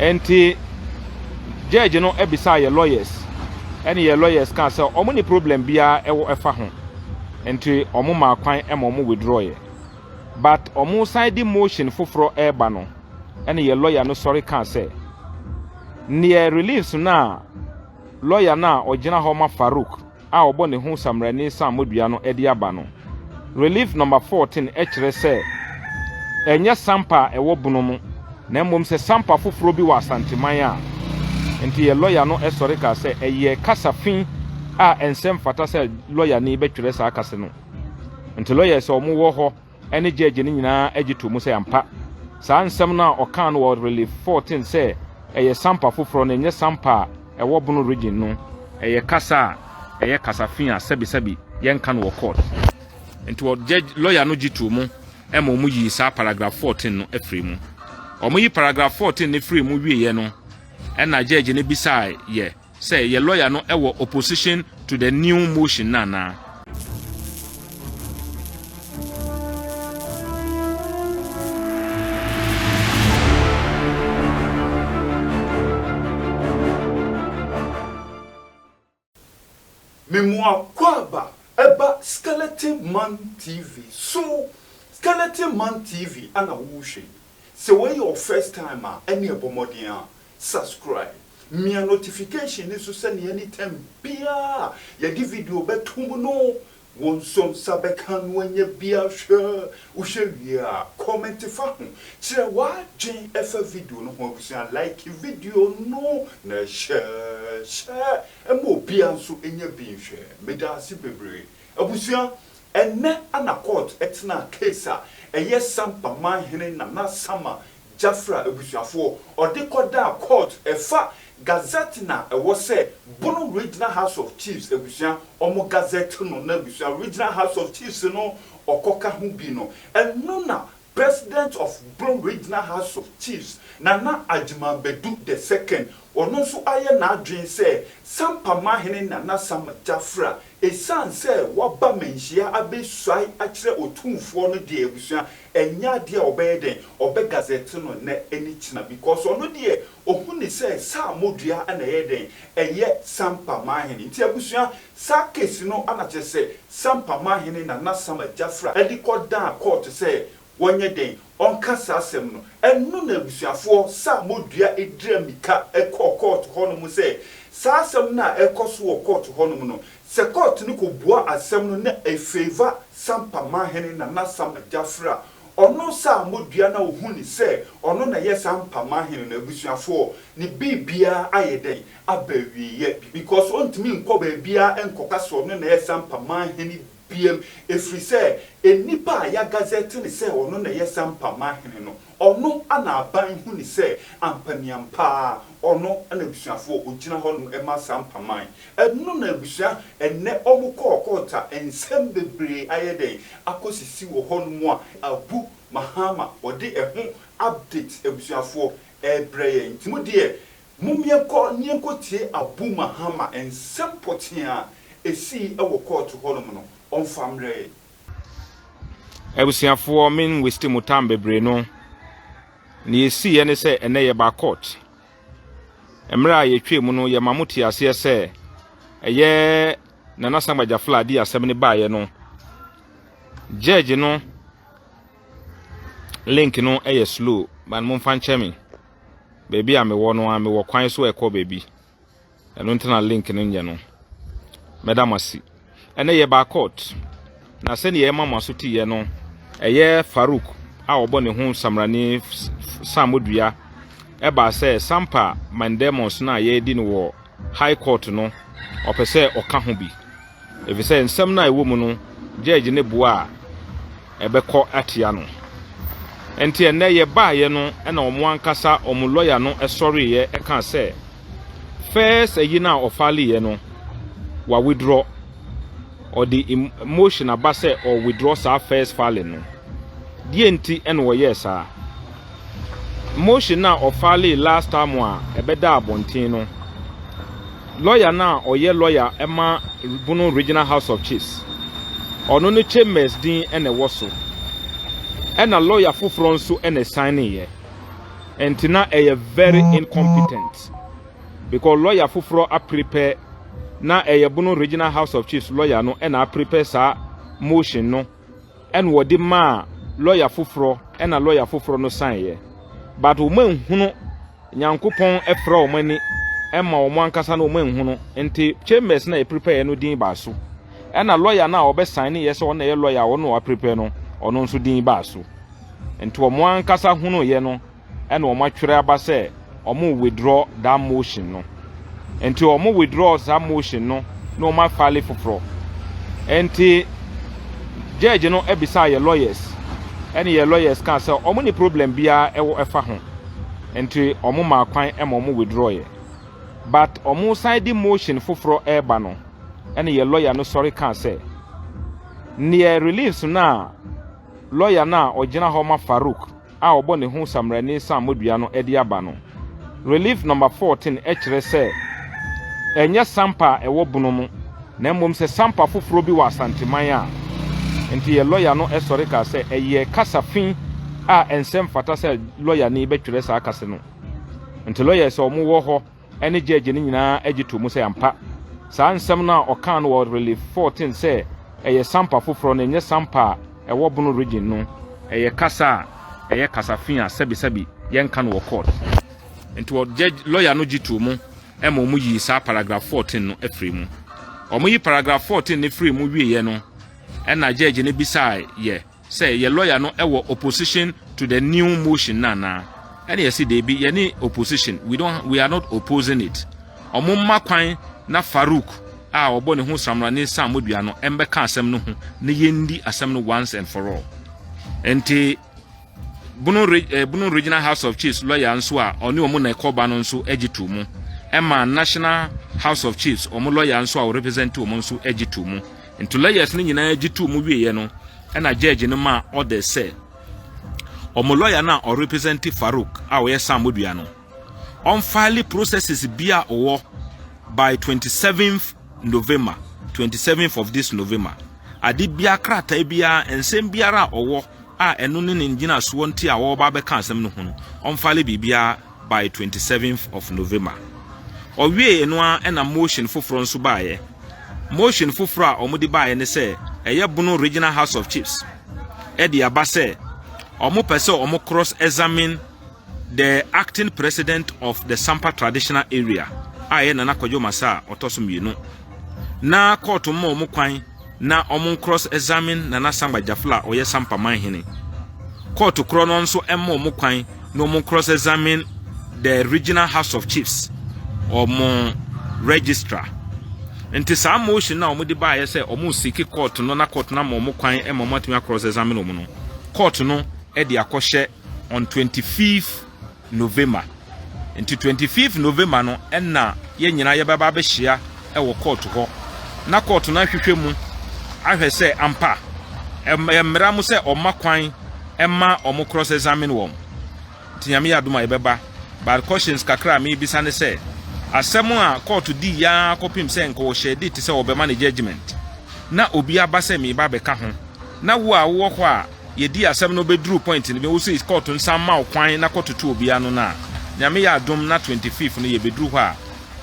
Nti judge no bisaa yɛ lawyers, ɛne yɛ lawyers kaa sɛ wɔn ni problem biara ɛwɔ ɛfa ho. Nti wɔn maa kwan ma wɔn withdraw yɛ. But wɔn san de motion foforɔ ɛreba no, ɛne yɛ lawyer no sɔre kaa sɛ neɛ reliefs no a lawyer no a ɔgyina hɔ ma Farouk a ɔbɔ ne ho Samrani Sammodua no de aba no, Relief Number 14 kyerɛ sɛ ɛnyɛ sampa a ɛwɔ Bono mu na mmom sɛ sampa foforɔ bi wɔ Asanteman a. Nti yɛ lɔya no sɔre kaa sɛ ɛyɛ kasa fi a ɛnsɛ mfata sɛ lɔyani bɛtwerɛ saa kasa no. Nti lɔyɛs a wɔwɔ hɔ ne gyɛɛgye no nyinaa gye too mu sɛ ampa, saa nsɛm no a ɔkaa no wɔ Relief 14 sɛ ɛyɛ sampa foforɔ no ɛnyɛ sampa a ɛwɔ Bono Region no, ɛyɛ kasa a ɛyɛ kasa fi a sɛbisɛbi yɛnka no wɔ court. Nti wɔ judge lawyer no gye too mu ma wɔn yii saa paragraph 14 no firii mu. Wɔn yi paragraph 14 no firii mu wieɛ no, ɛna judge no bisaa yɛ sɛ yɛ lawyer no wɔ opposition to the new motion no anaa. Me mo akwaaba ɛba Skeleton Man TV so Skeleton Man TV ana wo hwɛ yi sɛ wei yɛ wo first time a ɛneɛ bɔ mmɔden a subscribe mia notification no so sɛnea anytime biara a yɛde video bɛto mu no wo nso nsa bɛka no anya bi ahwɛ. Wohwɛ wie a, comment fa ho, kyerɛ w'adwen fa video no ho abusua, like video no na share share ma obiara nso nya bi nhwɛ. Meda ase bebree. Abusua, ɛnnɛ ana court tenaa case a ɛyɛ Sampa Manhene Nana Sama Jafra abusuafoɔ ɔde kɔdaa court ɛfa gazette na ɛwɔ sɛ Bono Regional House of Chiefs abusua ɔmo gazette no na abusua Regional House of Chiefs no ɔkɔka ho bi no ɛno na President of Bono Regional House of Chiefs Nana Agyeman Badu the second ɔno nso ayɛ n'adwene sɛ Sampa Mahene Nana Sama Jafra esiane sɛ waba manhyia abɛsuae akyerɛ Otumfoɔ no deɛ abusua Ɛnyɛ adeɛ a ɔbɛyɛ dɛn, ɔbɛ gazette no nnɛ ɛne kyina because ɔno deɛ ɔhu ne sɛ saa modua na ɛyɛ dɛn, ɛyɛ Sampa manhene. Nti abusua, saa case no ana kyerɛ sɛ Sampa manhene Nana Sama Gyafra de kɔ daa court sɛ wɔnyɛ dɛn, ɔnka saa asɛm no. Ɛno na abusuafoɔ saa modua dira mika kɔɔ court hɔ nom sɛ saa asɛm no a ɛrekɔ so wɔ court hɔ nom no, Sɛ court no kɔ bua asɛm no na e favour Sampa manhene Nana Sama Gyafra a, ɔno saa modua na ohu ne sɛ ɔno na ɛyɛ Sampa manhene no abusuafoɔ ne biribiara ayɛ dɛn aba awieɛ because ɔntumi nkɔ baabiara nkɔka sɛ ɔno na ɛyɛ Sampa manhene biam ɛfiri sɛ nnipa a ya gazette no sɛ ɔno na ɛyɛ Sampa manhene no Ɔno na aban hu no sɛ ampaniampa ara ɔno na abusuafoɔ ɔgyina hɔ nom ma saa mpaman. Ɛno na abusua ɛnnɛ ɔmo kɔɔ court a nsɛm bebree ayɛ dɛn akɔ sisi wɔ hɔ nom a Abu Mahama ɔde ɛho update abusuafoɔ ɛrebrɛ yɛn. Nti mo deɛ mom yɛnkɔ ne yɛnkɔ tie Abu Mahama nsɛm pɔtee a ɛsii wɔ court hɔ nom no ɔmfa mmerɛ yɛn. Abusuafoɔ me nwesti mo time bebree no, nea ɛsiiɛ ne sɛ ɛnɛ yɛbaa court. Mmerɛ a yɛtwaa mu no yɛma mo te aseɛ sɛ ɛyɛ Nana Sangba Jafla di asɛm no baeɛ no, judge no link no yɛ slow, but momfa nkyɛ me. Baabi a mewɔ no a mewɔ kwan so ɛkɔ baabi. Ɛno nti na link no nyɛ no. Mɛda mo ase. Ɛnɛ yɛbaa court. Na sɛdeɛ yɛma mo aso teeɛ no, ɛyɛ Farouk a ɔbɔ ne ho Samrani Samodua ɛbaa sɛ Sampa Mandemos no a yɛredi no wɔ High Court no, ɔpɛ sɛ ɔka ho bi. Efisɛ nsɛm no a ɛwɔ mu no, judge no boa a, ɛbɛkɔ atia no. Enti ɛnnɛ yɛbaeɛ no na wɔn ankasa wɔn lawyer no sɔreeɛ kaa sɛ, first ayi no a ɔfaleeɛ no, wa withdraw. Ɔde motion aba sɛ ɔ withdraw saa first filing no. Deɛ nti na ɔyɛɛ saa? Motion no a ɔfalee last time a ɛbɛdaa abɔnten no, lawyer no a ɔyɛ lawyer ma Bono Regional House of Chiefs, ɔno no chambers din na ɛwɔ so. Ɛna lawyer foforɔ nso na ɛsigneeɛ. Nti na ɛyɛ very incompetent because lawyer foforɔ aprepare, na ɛyɛ Bono Regional House of Chiefs lawyer no ɛna aprepare saa motion no, ɛna wɔde maa lawyer foforɔ, ɛna lawyer foforɔ no sign yɛ, but wɔn nhunu Nyankopɔn ɛfrɛ wɔn ani ɛma wɔn ankasa no wɔn nhunu. Nti chambers na yɛ no din baa so, ɛna lawyer no a ɔbɛsign ne yɛ sɛ ɔno yɛ lawyer a ɔno aprepare no, ɔno nso din baa so. Nti wɔn ankasa hunu yɛ no, ɛna wɔn atwerɛ aba sɛ wɔn withdraw that motion no. Nti wɔn withdraw saa motion no na wɔn afile foforɔ. Nti judge no ebisa yɛ lawyers, ɛne yɛ lawyers kaa sɛ wɔn ni problem biara ɛwɔ ɛfa ho, nti wɔn maa kwan ɛma wɔn withdraw yɛ. But wɔn san de motion foforɔ ɛreba no, ɛne yɛ lawyer no sɔre kaa sɛ neɛ reliefs no a lawyer no a ɔgyina hɔ ma Farouk a ɔbɔ ne ho Samrani Samodua no de aba no, relief number 14 kyerɛ sɛ ɛnyɛ Sampa a ɛwɔ Bono mu, na mmom sɛ Sampa foforɔ bi wɔ Asanteman a. Nti yɛ lawyer no sɔre kaa sɛ ɛyɛ kasa fi a ɛnsɛ mfata sɛ lawyer ni bɛtwerɛ saa kasa no. Nti lawyer sɛ ɔmo wɔ hɔ ɛne judge no nyinaa agye to mu sɛ ampa, saa nsɛm no a ɔkaa no wɔ relief 14 sɛ ɛyɛ Sampa foforɔ no, ɛnyɛ Sampa a ɛwɔ Bono Region no, ɛyɛ kasa a ɛyɛ kasa fi a sɛbisɛbi yɛnka no wɔ court. Nti wɔ judge lawyer no gye to mu ɛma ɔmo yi saa paragraph 14 no afiri mu. Ɔmo yi paragraph 14 no firi mu wieɛ no, ɛna judge no bisaa yɛ sɛ yɛ lawyer no ɛwɔ opposition to the new motion na anaa. Ɛna yɛsi deebi, yɛne opposition, we are not opposing it. Ɔmo mma kwan na Farouk a ɔbɔ ne ho Samrane Samodua no ɛmbɛka asɛm no ho na yɛndi asɛm no once and for all. Nti Bono Regional House of Chiefs lawyer nso a ɔne ɔmo na ɛkɔba no nso agye to mu, ɛma National House of Chiefs ɔmo lawyer nso a ɔrepresent ɔmo nso agye to mu. Nti lawyers no nyinaa gye to mu wieɛ no, ɛna judge no ma order sɛ ɔmo lawyer no a ɔrepresent Farouk a ɔyɛ Samodua no, ɔmfile processes bi a ɔwɔ by 27th November, 27th of this November. Ade bia, krataa biara, nsɛm biara a ɔwɔ a ɛno ne ne ngyinasoɔ nti a wɔreba abɛka asɛm no ho no, ɔmfile biribiara by 27th of November. Ɔwie no a, ɛna motion foforɔ nso baeɛ. Motion foforɔ a wɔde baeɛ ne sɛ ɛyɛ Bono Regional House of Chiefs ɛde aba sɛ wɔn pɛ sɛ wɔn cross examine the acting president of the Sampa Traditional Area a ɛyɛ Nana Kwadwo Masa a ɔtɔ so mmienu, na court ma wɔn kwan na wɔn cross examine Nana Samba Jafla a ɔyɛ Sampa manhene. Court korɔ no nso ma wɔn kwan na wɔn cross examine the Regional House of Chiefs wɔn registrar. Nti saa motion na wɔn de baayɛ sɛ wɔn seek court no na court no ama wɔn kwan ma wɔn atumi across examine wɔn no, court no de akɔhyɛ on 25th November. Nti 25th November no, ɛna yɛn nyinaa yɛbɛba abɛhyia ɛwɔ court hɔ na court no ahwehwɛ mu ahwɛ sɛ ampa mmara mu sɛ ɔma kwan ɛma ɔmo cross examine wɔn. Nti Nyame yɛ adom a, yɛbɛba. But questions kakra a mebisa ne sɛ, asɛm a court di yaa kɔpem sɛ nka wɔhyɛ date sɛ wɔbɛma ne judgement na obi aba sɛ meba bɛka ho, na wo a wowɔ hɔ a yɛdi asɛm no bɛduru point no bi, wo sɛ court nsa ma wo kwan na kɔtoto obi ano no a, Nyame yɛ adom na 25th no yɛbɛduru hɔ a,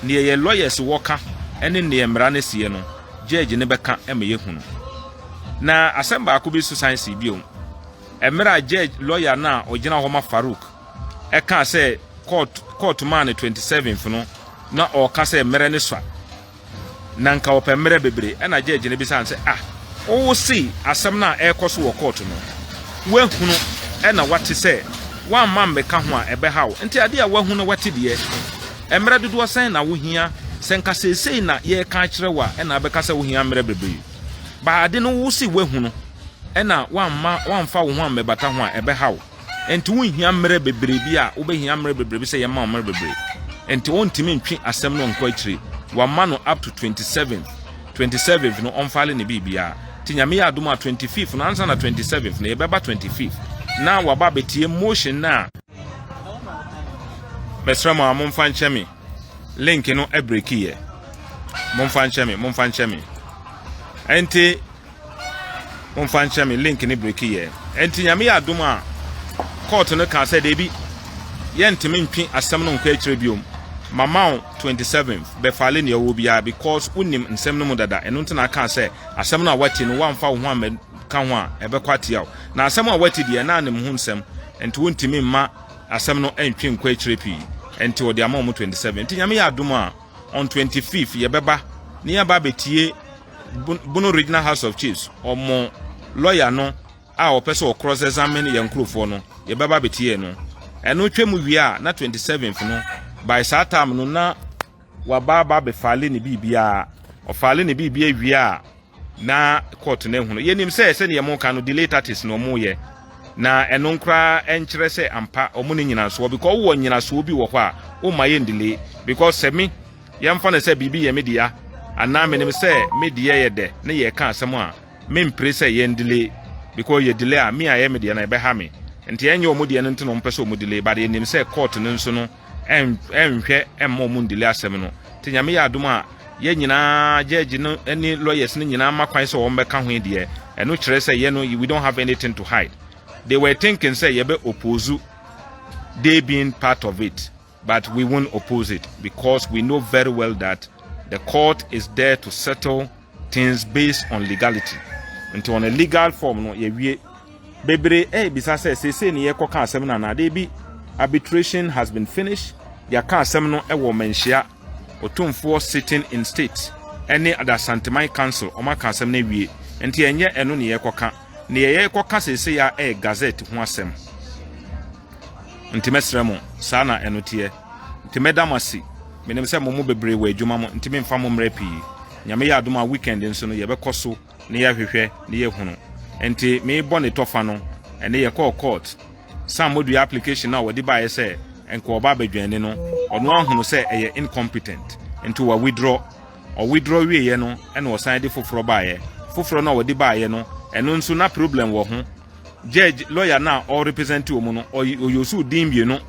neɛ yɛ lawyers wɔka ne neɛ mmara no sie no, judge ne bɛka ma yɛhunu. Na asɛm baako bi so san si bio. Mmerɛ a judge lawyer no a ɔgyina hɔ ma Farouk ɛka sɛ court maa no 27th no, na ɔreka sɛ mmerɛ ne sua na nka ɔpɛ mmerɛ bebree, ɛna judge no bisa sɛ, ah, wowo se asɛm no a ɛrekɔ so wɔ court no, woahunu ɛna wate sɛ woamma mmɛka ho a ɛbɛha wo, nti adeɛ a woahu no wate deɛ, mmerɛ dodoɔ sɛn na wohia? Sɛ nka seesei na yɛreka akyerɛ wo a, ɛna abɛka sɛ wohia mmerɛ bebree ba ade no, wo se woahu no ɛna woamma woamfa wo ho ammɛbata ho a ɛbɛha wo, nti wonhia mmerɛ bebree bi a wobɛhia mmerɛ bebree bi sɛ yɛma wo mmerɛ bebree. Nti wɔntumi ntwe asɛm no nkɔ akyire. Wama no up to 27th. 27th no ɔmfile ne biribiara. Nti Nyame yɛ adom a, 25th no, ansa na 27th no yɛbɛba, 25th na waba abɛtie motion no a mɛsrɛ mo a momfa nkyɛ me, link no abreak yɛ. Momfa nkyɛ me, momfa nkyɛ me. Ɛnti momfa nkyɛ me, link ne break yɛ. Ɛnti Nyame yɛ adom a, court no ka sɛ deebi. Yɛntumi ntwe asɛm no nkɔ akyire biom. Mama wo 27th bɛfile nea ɔwɔ biara because wonim nsɛm no mu dada. Ɛno nti na aka sɛ asɛm no a wate no, woamfa wo ho ammɛka ho a, ɛbɛkɔ atia wo. Na asɛm a wate deɛ, na anim ho nsɛm nti wontumi mma asɛm no ntwe nkɔ akyire pii. Nti ɔde ama wɔn 27. Nti Nyame yɛ adom a, on 25th yɛbɛba ne yɛba abɛtie Bono Regional House of Chiefs ɔmo lawyer no a ɔpɛ sɛ ɔcross examine yɛn nkurɔfoɔ no. Yɛbɛba abɛtie no. Ɛno twɛ mu wie a, na 27th no, by saa time no na waba aba abɛfile ne biribiara. Ɔfile ne biribiara wie a, na court no ehunu. Yɛnim sɛ sɛdeɛ mo ka no, delay tactics na ɔmo yɛ, na ɛno nkoraa ɛnkyerɛ sɛ ampa ɔmo ne nyinasoɔ, because wowɔ nyinasoɔ bi wɔ hɔ a, womma yɛn delay. Because sɛ me yɛmfa no sɛ biribi yɛ me dea anaa menim sɛ me deɛ yɛ dɛ ne yɛka asɛm a, mempere sɛ yɛn delay, because yɛ delay a, me a ɛyɛ me deɛ no ɛbɛha me. Nti ɛnyɛ ɔmo deɛ no nti na ɔmo pɛ sɛ ɔmo delay, but yɛnim sɛ court no nso no ɛnhwɛ ɛmma ɔmo ndelay asɛm no. Nti Nyame yɛ adom a, yɛn nyinaa, judge no ne lawyers no nyinaa ma kwan sɛ wɔn bɛka ho deɛ, ɛno kyerɛ sɛ yɛn no, we don't have anything to hide. They were thinking sɛ yɛbɛ oppose, they being part of it, but we won't oppose it because we know very well that the court is there to settle things based on legality. Nti on a legal form no, yɛwie. Bebree ɛrebisa sɛ seesei ne yɛkɔka asɛm no anaa deebi. Arbitration has been finished. Yɛaka asɛm no ɛwɔ Manhyia, Otumfoɔ sitting in state ɛne the Asanteman Council. Ɔmo aka asɛm no awie, nti ɛnyɛ ɛno ne yɛkɔka. Ne yɛyɛkɔka seesei a ɛyɛ gazette ho asɛm. Nti mɛsrɛ mo, saa na ɛno teɛ. Nti mɛda mo ase. Menim sɛ mo mo bebree wɔ adwuma mo, nti memfa mo mmerɛ pii. Nyame yɛ adom a, weekend nso no yɛbɛkɔ so ne yɛahwehwɛ ne yɛhunu. Nti meebɔ ne tɔfa no, ɛne yɛkɔɔ court. Sam Modua application no a wɔde baeɛ sɛ nka ɔba abɛdwane no, ɔno ahunu sɛ ɛyɛ incompetent, nti wa withdraw. Ɔwithdraw wieɛ no, ɛna ɔsan de foforɔ baeɛ. Foforɔ no a wɔde baeɛ no, ɛno nso na problem wɔ ho. Judge, lawyer no a ɔrepresent wɔ mu no, ɔyɛ din mmienu.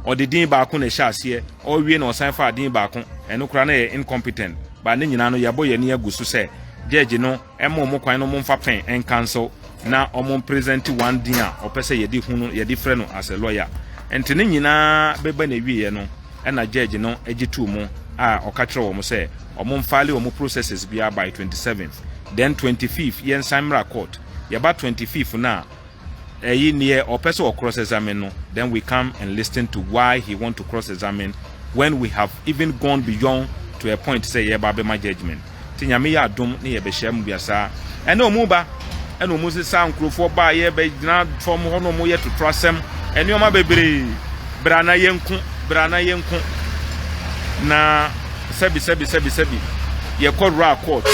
Ɔde din baako na ɛhyɛ aseɛ, ɔrewie na ɔsan fa din baako. Ɛno koraa na yɛ incompetent ba. Ne nyinaa no, yɛabɔ yɛn ani agu so sɛ judge no ɛma ɔmo kwan no, ɔmo mfa pen ɛncancel na ɔmo present one din a ɔpɛ sɛ yɛde hu no, yɛde frɛ no as a lawyer. Nti ne nyinaa bɛba na ewieɛ no, ɛna judge no agye too mu a ɔka kyerɛ wɔn sɛ ɔmo mfile wɔn processes biara by 27th, then 25th yɛnsan mmra court. Yɛba 25th na ɛyi neɛ ɔpɛ sɛ ɔcross examine no, then we come and listen to why he want to cross examine when we have even gone beyond to a point sɛ yɛba abɛma judgement. Nti Nyame yɛ adom ne yɛbɛhyia mu biasaa. Ɛne ɔmu ba, ɛna ɔmu sesa nkurɔfoɔ ba a yɛbɛgyina fam hɔ na ɔmu yɛ toto asɛm, nneɛma bebree. Bra na yɛnko, bra na yɛnko. Na sɛbi sɛbi sɛbi sɛbi, yɛkɔ wura court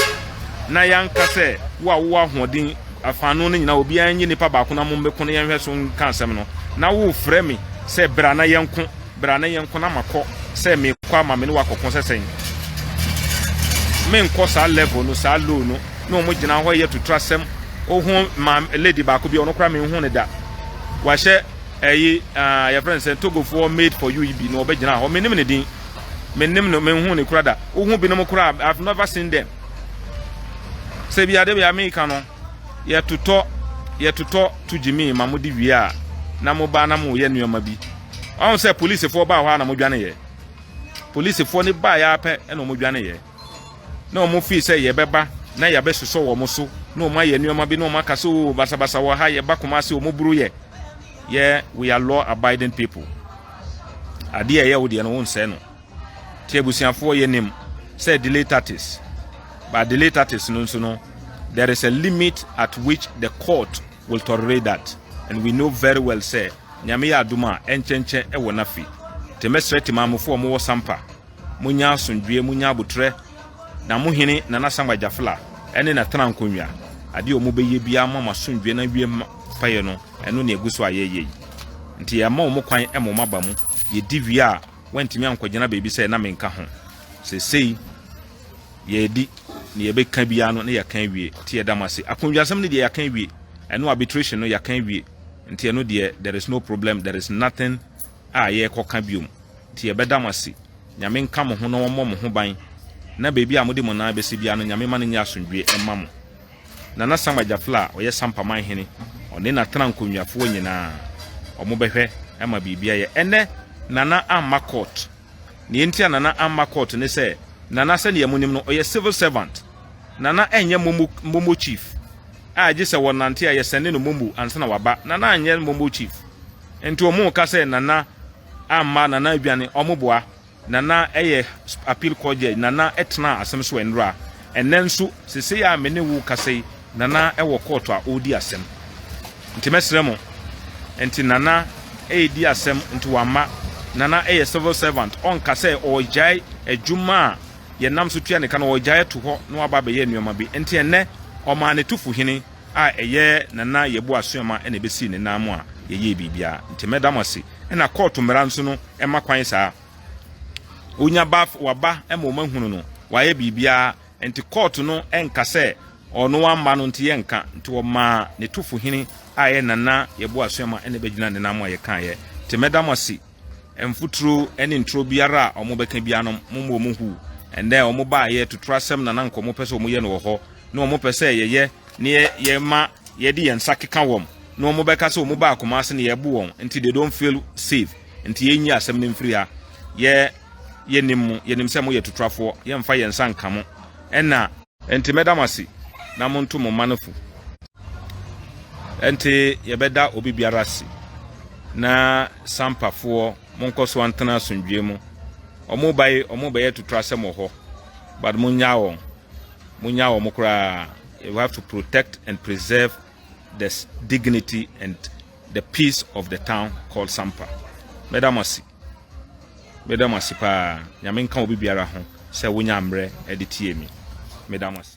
na yɛanka sɛ wo a wowɔ ahoɔden afaano no nyinaa, obiara nye nipa baako na mommɛko no, yɛnhwɛ so nka asɛm no. Na wofrɛ me sɛ bra na yɛnko, bra na yɛnko, na makɔ sɛ mekɔ ama me ne wakɔko sɛ sɛn? Menkɔ saa level no, saa low no. Na wɔn gyina hɔ yɛ tutu asɛm. Ohun ma lady baako bi, ɔno koraa menhu ne da. Wahyɛ ɛyi yɛfrɛ no sɛ Togofoɔ made for you yi bi na ɔbɛgyina hɔ. Menim ne din, menim no, menhu ne kora da. Wohu binom koraa, I've never seen them. Sɛ bi ade bi a meka no, yɛtotɔ yɛtotɔ to gyimi ma mo de wie a, na mo ba na mo yɛ nneɛma bi. Ɔn sɛ polisifoɔ baa hɔ a na mo dwane yɛ. Polisifoɔ ne baa yɛ apɛ ɛna wɔn dwane yɛ, na wɔn fi sɛ yɛbɛba na yɛabɛsosɔ wɔn so na wɔn ayɛ nneɛma bi na wɔn aka sɛ o basabasa wɔ ha. Yɛba Kumase, wɔn buru yɛ yɛ. We are law abiding people. Adeɛ a ɛyɛ wo deɛ no, wɔn nsɛn no. Te abusuafoɔ, yɛ nim sɛ delay tactics, but delay tactics no nso no, there is a limit at which the court will tolerate that, and we know very well sɛ Nyame yɛ adom a, ɛnkyɛnkyɛn ɛwɔ n'afi. Te mɛsrɛ temaamofoɔ a wɔwɔ Sampa, monya asomdwie, monya abotrɛ, na mo hene Nana Samba Gyafla ɛne n'atena nkonnwa, adeɛ a wɔbɛyɛ biara ma mo asomdwie na wie pɛyɛ no, ɛno ne ɛgu so a yɛyɛ yi. Nti yɛama wɔn kwan ma wɔn aba mu. Yɛdi wie a, wɔntumi ankɔgyina baabi sɛ na menka ho. Seesei yɛdi ne yɛbɛka biara no ne yɛka awie. Nti yɛda mo ase. Akonnwasɛm no deɛ, yɛaka awie. Ɛno arbitration no, yɛaka awie. Nti ɛno deɛ, there is no problem, there is nothing a yɛrekɔka biom. Nti yɛbɛda mo ase. Nyame nka mo ho na wɔmmɔ mo ho ban, na baabi a mode mo nan bɛsi biara no, Nyame ma no nyɛ asomdwie ɛma mo. Nana Sam Agyafla a ɔyɛ Sampaman hene, ɔne n'atena nkonnwafoɔ nyinaa, ɔmo bɛhwɛ ma biribi ayɛ. Ɛnɛ Nana amma court. Nea enti a Nana amma court ne sɛ, Nana sɛnea monim no, ɔyɛ civil servant. Nana ɛnyɛ momo momo chief a gye sɛ wɔnante a yɛsɛnde no momo ansa na waba. Nana anyɛ momo chief. Nti wɔn ka sɛ Nana amma, Nana adwane, wɔn boa. Nana yɛ appeal court judge. Nana tenaa asɛm so nnora. Ɛnnɛ nso, seesei a me ne wo rekasa yi, Nana wɔ court a ɔredi asɛm. Nti mɛsrɛ mo, nti Nana redi asɛm nti wamma. Nana yɛ civil servant, ɔnka sɛ ɔregyae adwuma a yɛnam so tua ne ka no, ɔregyae ato hɔ na waba abɛyɛ nneɛma bi. Nti ɛnnɛ, ɔmaa ne tufohene a ɛyɛ Nana Yeboah Asuama na ɛbɛsii ne nan mu a yɛyɛɛ biribiara. Nti mɛda mo ase. Ɛna kɔɔto mmara nso no ɛma kwan saa. Onya ba waba ma wɔn ahunu no, wayɛ biribiara. Nti kɔɔto no ɛnka sɛ ɔno amma no nti yɛnka. Nti wɔmaa ne tofo hene a ɛyɛ Nana Yeboah Asuama ɛna ɛbɛgyina ne nan mu a yɛkaeɛ. Nti mɛda mo ase. Mfuturo ne nturo biara a wɔbɛka biara no, mommɔ wɔn hu. Ɛnnɛ wɔn baeɛ tuturo asɛm na na nka wɔpɛ sɛ wɔyɛ no wɔ hɔ. Na wɔpɛ sɛ yɛyɛ na yɛma yɛde yɛn nsa keka wɔn na wɔn bɛka sɛ wɔn baa Kumasi na yɛbu wɔn nti they don't feel safe nti yɛnyi asɛm no mfiri ha. Yɛ yɛnim mo, yɛnim sɛ moyɛ tuturafoɔ, yɛmfa yɛn nsa nka mo ɛna. Nti mɛda mo ase na monto mo mma no fo. Nti yɛbɛda obi biara ase na Sampafoɔ monkɔ so antena asomdwoeɛ mu. Wɔn ba yi wɔn bɛyɛ tuturasɛm wɔ hɔ but monnyaa wɔn. Munya wɔn koraa. You have to protect and preserve the dignity and the peace of the town called Sampa. Mɛda mo ase. Mɛda mo ase paa. Nyame nka obi biara ho sɛ wonya mmerɛ de tie mi. Meda mo ase.